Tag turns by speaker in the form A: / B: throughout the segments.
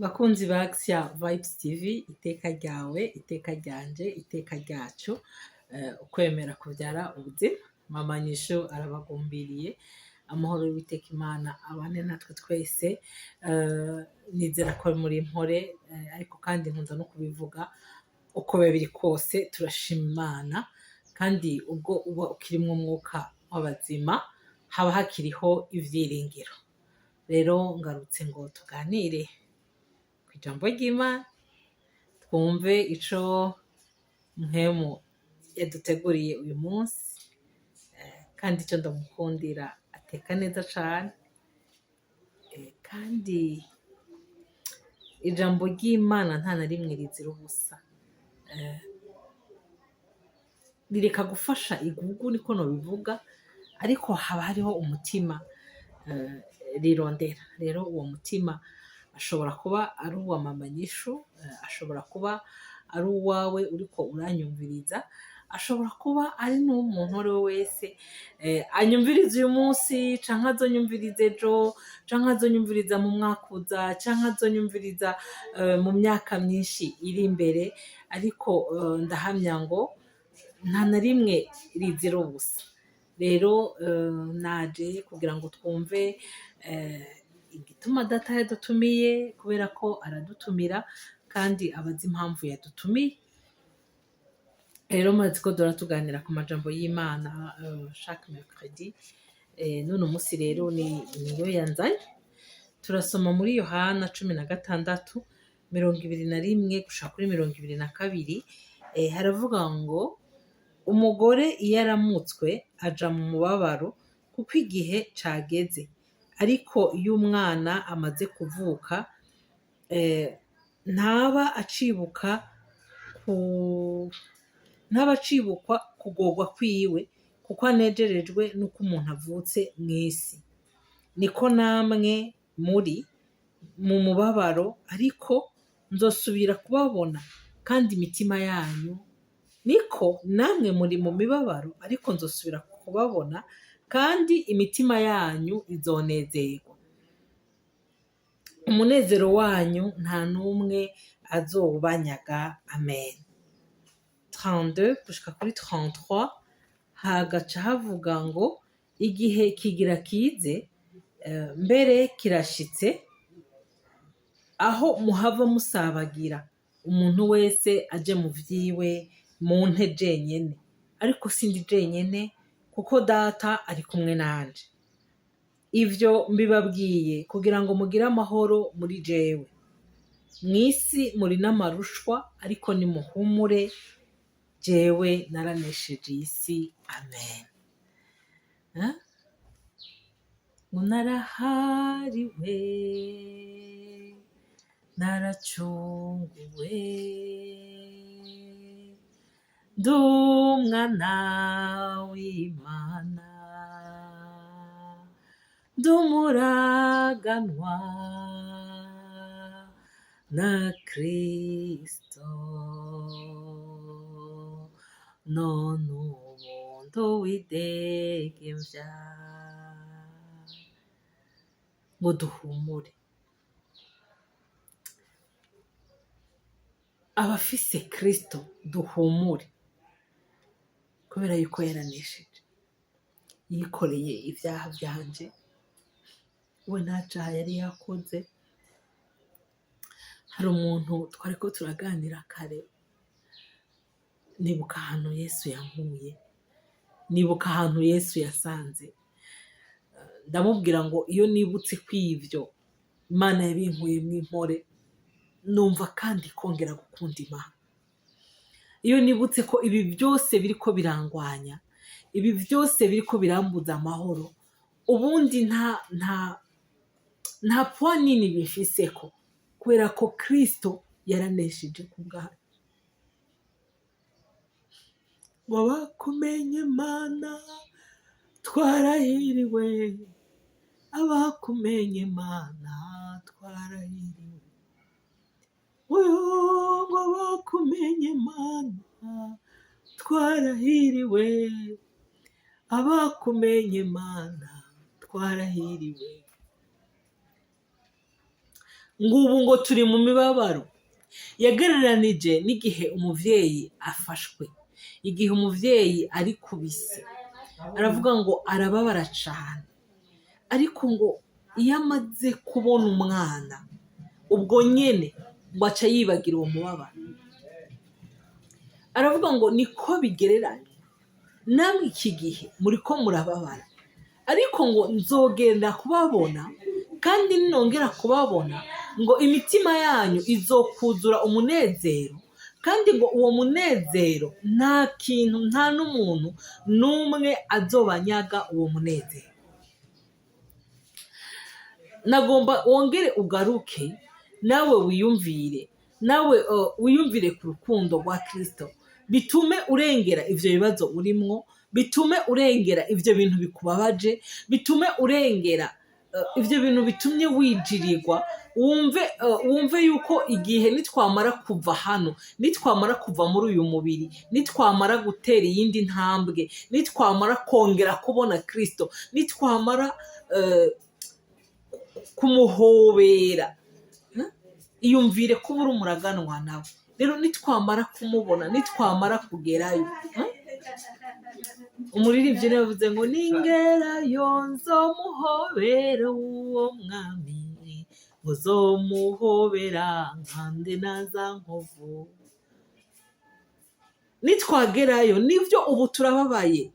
A: Bakunzi ba Axia Vibes TV, iteka ryawe, iteka ryanje, iteka ryacu, ukwemera kuvyara ubuzima. Mama Nyishu arabagumbiriye. Amahoro y'Uwiteka Imana abane natwe twese. Nizera ko muri impore, ariko kandi nkunda no kubivuga, uko biba biri kose turashima Imana. Kandi ubwo uba ukirimwo umwuka w'abazima, haba hakiriho ivyiringiro. Rero ngarutse ngo tuganire kw'ijambo ry'Imana, twumve ico Mpwemu yaduteguriye uyu munsi. Kandi ico ndamukundira, ateka neza cane, kandi ijambo ry'Imana nta na rimwe rizira ubusa. Rireka gufasha igugu, niko nobivuga, ariko haba hariho umutima rirondera. Rero uwo mutima ashobora kuba ari uwa Mama Nyishu, ashobora kuba ari uwawe uriko uranyumviriza, ashobora kuba ari n'uw'umuntu uwo ari we wese anyumviriza uyu munsi, canke azonyumviriza ejo, canke azonyumviriza mu mwaka uza, canke azonyumviriza mu myaka myinshi iri imbere. Ariko ndahamya ngo nta na rimwe rizira ubusa. Rero naje kugira ngo twumve igituma Data yadutumiye, kubera ko aradutumira kandi aba azi impamvu yadutumiye. Rero murazi ko duhora tuganira ku majambo y'Imana chaque mercredi. N'uno musi rero niyo yanzanye. Turasoma muri Yohana 16:21 gushika kuri 22. Haravuga ngo: "Umugore iyo aramutswe aja mu mubabaro, kuko igihe cageze. Ariko iyo umwana amaze kuvuka, ntaba acibukwa kugorwa kwiwe, kuko anejerejwe n'uko umuntu avutse mw'isi. Niko namwe muri mu mubabaro, ariko nzosubira kubabona, kandi imitima yanyu, niko namwe muri mu mibabaro, ariko nzosubira kubabona, kandi imitima yanyu izonezerwa. Umunezero wanyu nta n'umwe azowubanyaga. Amen." 32 gushika kuri 33 hagaca havuga ngo: "Igihe kigira kize, mbere kirashitse, aho muhava musabagira, umuntu wese aje mu vyiwe, munte jenyene. Ariko sindi jenyene, kuko Data ari kumwe nanje. Ivyo mbibabwiye kugira ngo mugire amahoro muri jewe. Mw'isi muri n'amarushwa, ariko nimuhumure, jewe naranesheje isi. Amen." Eh? Ngo narahariwe, naracunguwe, ndi umwana w'Imana, ndi umuraganwa na Kristo, none ubu nduwidegemvya. Ngo duhumure, abafise Kristo duhumure, kubera yuko yaranesheje, yikoreye ivyaha vyanje. We nta caha yari yakoze. Hari umuntu twariko turaganira kare, nibuka ahantu Yesu yankuye, nibuka ahantu Yesu yasanze. Ndamubwira ngo iyo nibutse kw'ivyo Imana yabinkuyemwo impore, numva kandi kongera gukunda Imana. Iyo nibutse ko ibi byose biriko birangwanya, ibi byose biriko birambuza amahoro, ubundi nta poids nini bifiseko, kubera ko Kristo yaranesheje ku bwacu. Ngo abakumenye Mana twarahiriwe, abakumenye Mana twarahiriwe, ngo abakumenye Mana twarahiriwe, abakumenye Mana twarahiriwe. Ngo ubu ngo turi mu mibabaro. Yagereranije n'igihe umuvyeyi afashwe, igihe umuvyeyi ari kubise. Aravuga ngo arababara cane, ariko ngo iyo amaze kubona umwana, ubwo nyene ngo aca yibagira uwo mubabaro. Aravuga ngo niko bigereranywa, namwe iki gihe muriko murababara, ariko ngo nzogenda kubabona, kandi ninongera kubabona ngo imitima yanyu izokuzura umunezero, kandi ngo uwo munezero nta kintu, nta n'umuntu n'umwe azobanyaga uwo munezero. Nagomba wongere ugaruke nawe wiyumvire, nawe wiyumvire ku rukundo rwa Kristo, bitume urengera ivyo bibazo urimwo, bitume urengera ivyo bintu bikubabaje, bitume urengera ivyo bintu bitumye wijirirwa. Wumve yuko igihe nitwamara kuva hano, nitwamara kuva muri uyu mubiri, nitwamara gutera iyindi ntambwe, nitwamara kongera kubona Kristo, nitwamara kumuhobera, iyumvire ko uri umuraganwa nawe. Rero nitwamara kumubona, nitwamara kugerayo, Umuririmbyi niwe yavuze ngo ningerayo nzomuhobera uwo mwami, nzomuhobera nkande naza nkovu. Nitwagerayo, nivyo ubu turababaye,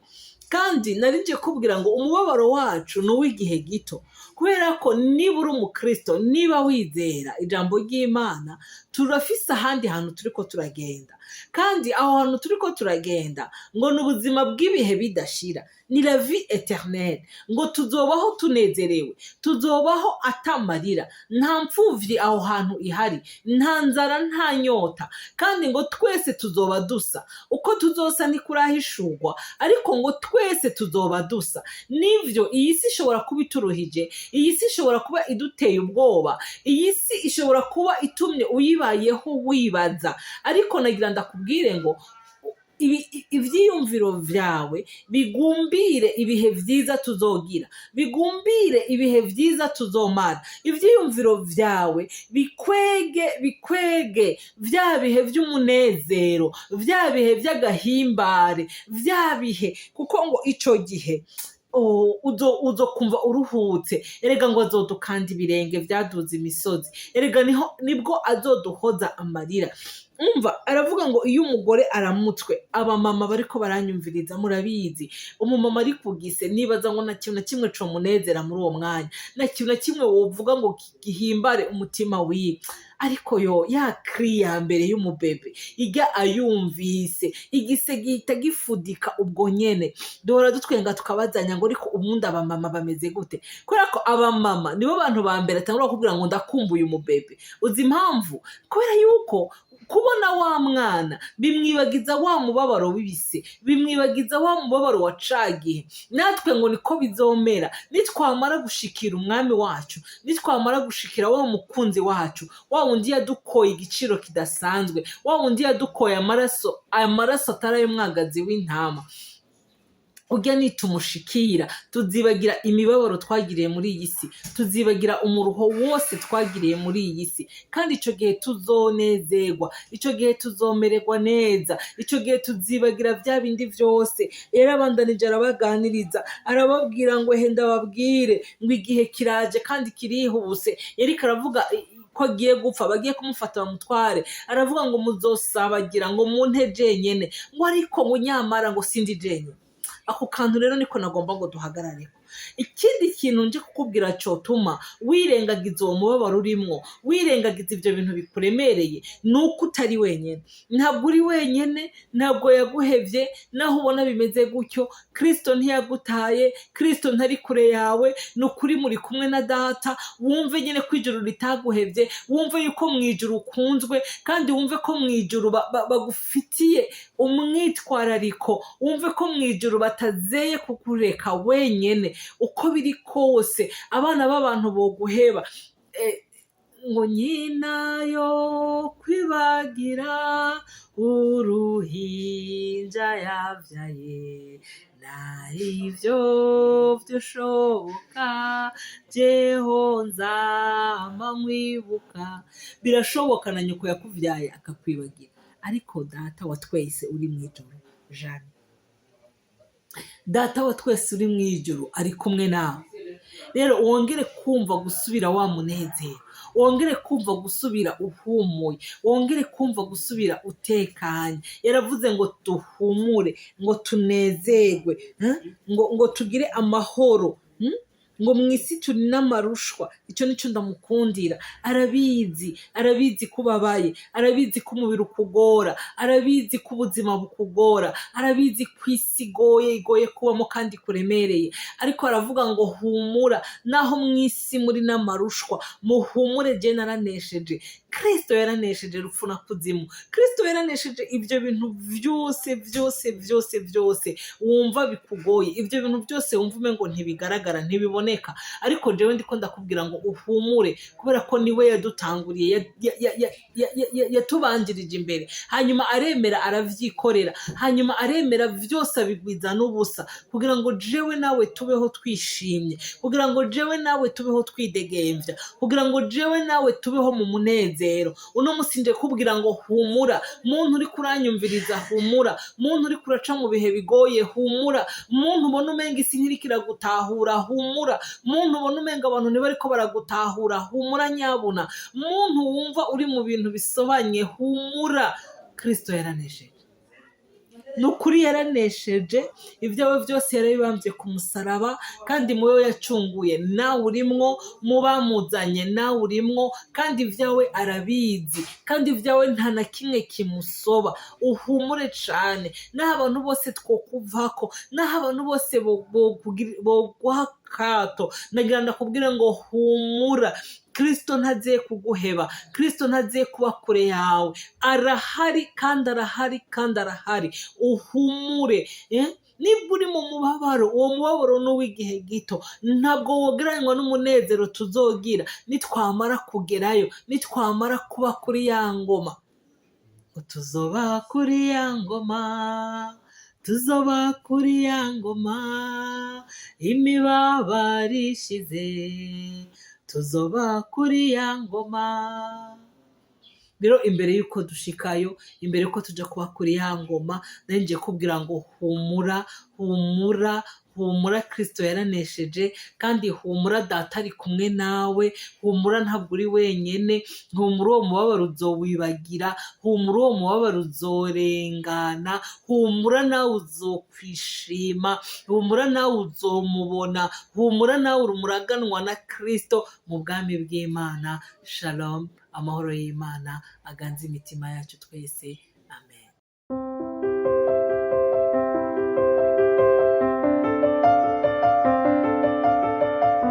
A: kandi nari nje kubwira ngo umubabaro wacu ni uw'igihe gito, kubera ko niba uri umukristo, niba wizera ijambo ry'Imana, turafise ahandi hantu turiko turagenda, kandi aho hantu turiko turagenda ngo ni ubuzima bw'ibihe bidashira, ni la vie éternelle. Ngo tuzobaho tunezerewe, tuzobaho atamarira, nta mfuvyi aho hantu ihari, nta nzara, nta nyota, kandi ngo twese tuzoba dusa. Uko tuzosa ntikurahishurwa, ariko ngo twese tuzoba dusa. Nivyo, iyi si ishobora kuba ituruhije, iyi si ishobora kuba iduteye ubwoba, iyi si ishobora kuba itumye uyibayeho wibaza, ariko nagira ndakubwire ngo ivyiyumviro vyawe bigumbire ibihe vyiza tuzogira, bigumbire ibihe vyiza tuzomara. Ivyiyumviro vyawe bikwege, bikwege vya bihe vy'umunezero, vya bihe vy'agahimbare, vya bihe, kuko ngo ico gihe uzo kumva uruhutse. Erega ngo azodukanda ibirenge vyaduze imisozi, erega niho nibwo azoduhoza amarira. Umva, aravuga ngo iyo umugore aramutswe, abamama bariko baranyumviriza murabizi, umumama ari kugise, nibaza ngo nta kintu na kimwe comunezera muri uwo mwanya, nta kintu na kimwe wovuga ngo gihimbare umutima wiwe. Ariko yo ya cri ya mbere y'umubebe ijya ayumvise, igise gihita gifudika ubwo nyene. Duhora dutwenga tukabazanya ngo ariko ubundi abamama bameze gute? Kubera ko abamama nibo bantu ba mbere atangura kukubwira ngo ndakumbuye umubebe. Uzi impamvu? Kubera yuko kubona wa mwana bimwibagiza wa mubabaro w'ibise, bimwibagiza wa mubabaro wa cagihe. Natwe ngo niko bizomera nitwamara gushikira umwami wacu, nitwamara gushikira wa mukunzi wacu, wa wundi yadukoye igiciro kidasanzwe, wa wundi yadukoye amaraso, amaraso atari ay'umwagazi w'intama. Urya nitumushikira, tuzibagira imibabaro twagiriye muri iyi si, tuzibagira umuruho wose twagiriye muri iyi si, kandi ico gihe tuzonezerwa, ico gihe tuzomererwa neza, ico gihe tuzibagira vya bindi vyose. Yarabandanije arabaganiriza, arababwira ngo ehe ndababwire ngo igihe kiraje kandi kirihuse. Yariko aravuga ko agiye gupfa, bagiye kumufata bamutware. Aravuga ngo muzosabagira ngo munte jenyene, ngo ariko ngo nyamara ngo sindi jenyene. Ako kantu rero niko nagomba ngo duhagarareko. Ikindi kintu nje kukubwira cotuma wirengagiza uwo mubabaro urimwo, wirengagiza ivyo bintu bikuremereye, ni uko utari wenyene. Ntabwo uri wenyene, ntabwo yaguhevye. Naho ubona bimeze gutyo, Kristo ntiyagutaye, Kristo ntari kure yawe. Ni ukuri muri kumwe na Data. Wumve nyene ko ijuru ritaguhevye, wumve yuko mu ijuru ukunzwe, kandi wumve ko mu ijuru bagufitiye umwitwarariko, wumve ko mu ijuru batazeye kukureka wenyene. Uko biri kose abana b'abantu boguheba, ngo nyina yo kwibagira uruhinja yavyaye. Ivyo vyoshoboka, jeho nzama nkwibuka. Birashoboka na nyoko yakuvyaye akakwibagira, ariko Data wa twese uri mw'ijuru, jane Data wa twese uri mw'ijuru ari kumwe nawe. Rero wongere kumva gusubira wa munezero, wongere kumva gusubira uhumuye, wongere kumva gusubira utekanye. Yaravuze ngo duhumure, ngo tunezerwe, ngo tugire amahoro, ngo mu isi turi n'amarushwa. Icyo nicyo ndamukundira. Arabizi, arabizi ko ubabaye, arabizi ko umubiri ukugora, arabizi ko ubuzima bukugora, arabizi ko isi igoye, igoye kubamo kandi kuremereye. Ariko aravuga ngo humura, naho mu isi muri n'amarushwa, muhumure, je naranesheje. Kristo yaranesheje rupfu na kuzimu. Kristo yaranesheje ibyo bintu byose, byose, byose, byose wumva bikugoye, ibyo bintu byose wumva umengo ntibigaragara, ntibiboneka. Ariko jewe ndiko ndakubwira ngo uhumure, kubera ko niwe yadutanguriye, yatubanjirije imbere, hanyuma aremera aravyikorera, hanyuma aremera byose abigwiza n'ubusa, kugira ngo jewe nawe tubeho twishimye, kugira ngo jewe nawe tubeho twidegemvya, kugira ngo jewe nawe tubeho mu munezero. Uno musi nje kubwira ngo humura, muntu uri kuranyumviriza, humura, muntu uri kuraca mu bihe bigoye, humura, muntu ubona umenga isi ntiriko iragutahura, humura, muntu ubona umenga abantu ntibariko baragutahura, humura nyabuna, muntu wumva uri mu bintu bisobanye, humura. Kristo yaranesheje, ni ukuri yaranesheje. Ibyawe byose yarabibambye ku musaraba, kandi mu we yacunguye nawe urimwo, mu bamuzanye nawe urimwo, kandi ibyawe arabizi, kandi ibyawe nta na kimwe kimusoba. Uhumure cane, naho abantu bose twokuvako, naho abantu bose boguha akato, nagira ndakubwire ngo humura, Kristo ntagiye kuguheba, Kristo ntagiye kuba kure yawe, arahari kandi arahari kandi arahari. Uhumure, Niba uri mu mubabaro, uwo mubabaro ni uw'igihe gito, ntabwo wogereranywa n'umunezero tuzogira nitwamara kugerayo, nitwamara kuba kuri ya ngoma. Ngo tuzoba kuri ya ngoma, tuzoba kuri ya ngoma, imibabaro ishize, tuzoba kuri ya ngoma. Rero imbere y'uko dushikayo, imbere y'uko tuja kuba kuri ya ngoma, nari nje kubwira ngo humura, humura, humura, Kristo yaranesheje, kandi humura, Data ari kumwe nawe, humura ntabwo uri wenyene, humura uwo mubabaro uzowibagira, humura uwo mubabaro uzorengana, humura nawe uzokwishima, humura nawe uzomubona, humura nawe uri umuraganwa na Kristo mu bwami bw'Imana. Shalom, amahoro y'Imana aganze imitima yacu twese. Amen.